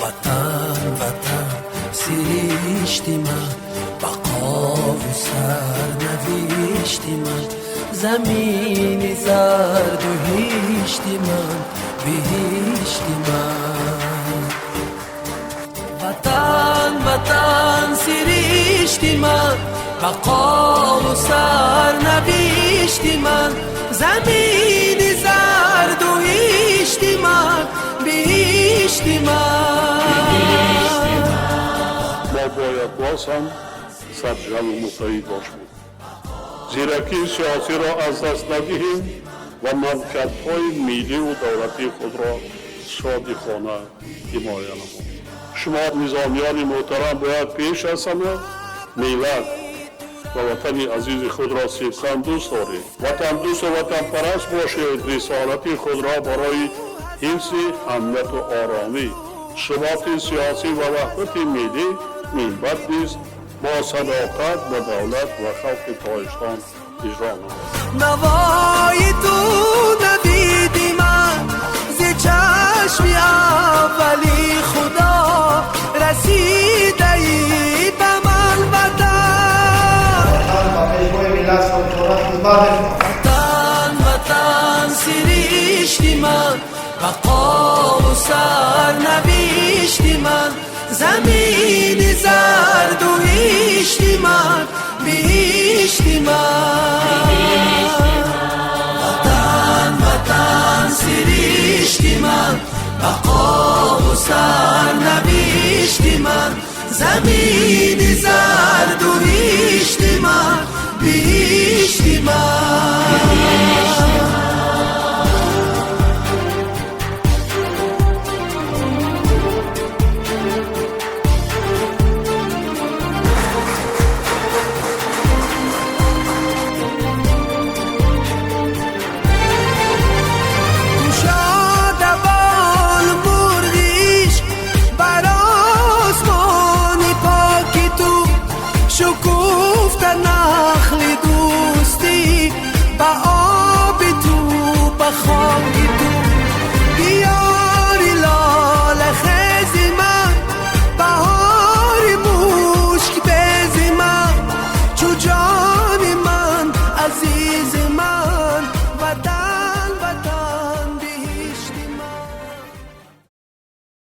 Ватан, Ватан, сиришти ман, бақову сарнавишти ман, замини зарду ҳишти ман, биҳишти ман. Ватан, Ватан, сиришти ман, бақову сарнавишти ман, замини зарду ҳишти ман, биҳишти ман. Мо бояд боз ҳам сарҷамъу муттаҳид бошем, зиракии сиёсиро аз даст надиҳем ва манфиатҳои милливу давлатии худро содиқона ҳимоя намоем. Шумо, низомиёни муҳтарам, бояд пеш аз ҳама миллат ва ватани азизи худро сидқан дӯст доред, ватандӯсту ватанпараст бошед, рисолати худро барои ҳифзи амнияту оромӣ, суботи сиёсӣ ва ваҳдати миллӣ минбаъд низ бо садоқат ба давлат ва халқи Тоҷикистон иҷро намоед. Навои ту, навиди ман, зи чашми аввали Худо расидаи ба ман, Ватан. Ватан ба Пешвои миллат содиқона хизмат мекунад. Ватан, Ватан, сиришти ман, бақову сарнавишти ман, замини зарду ҳишти ман, биҳишти ман. Ватан, Ватан, сиришти ман, бақову сарнавишти ман, замини зарду ҳишти ман, биҳишти ман.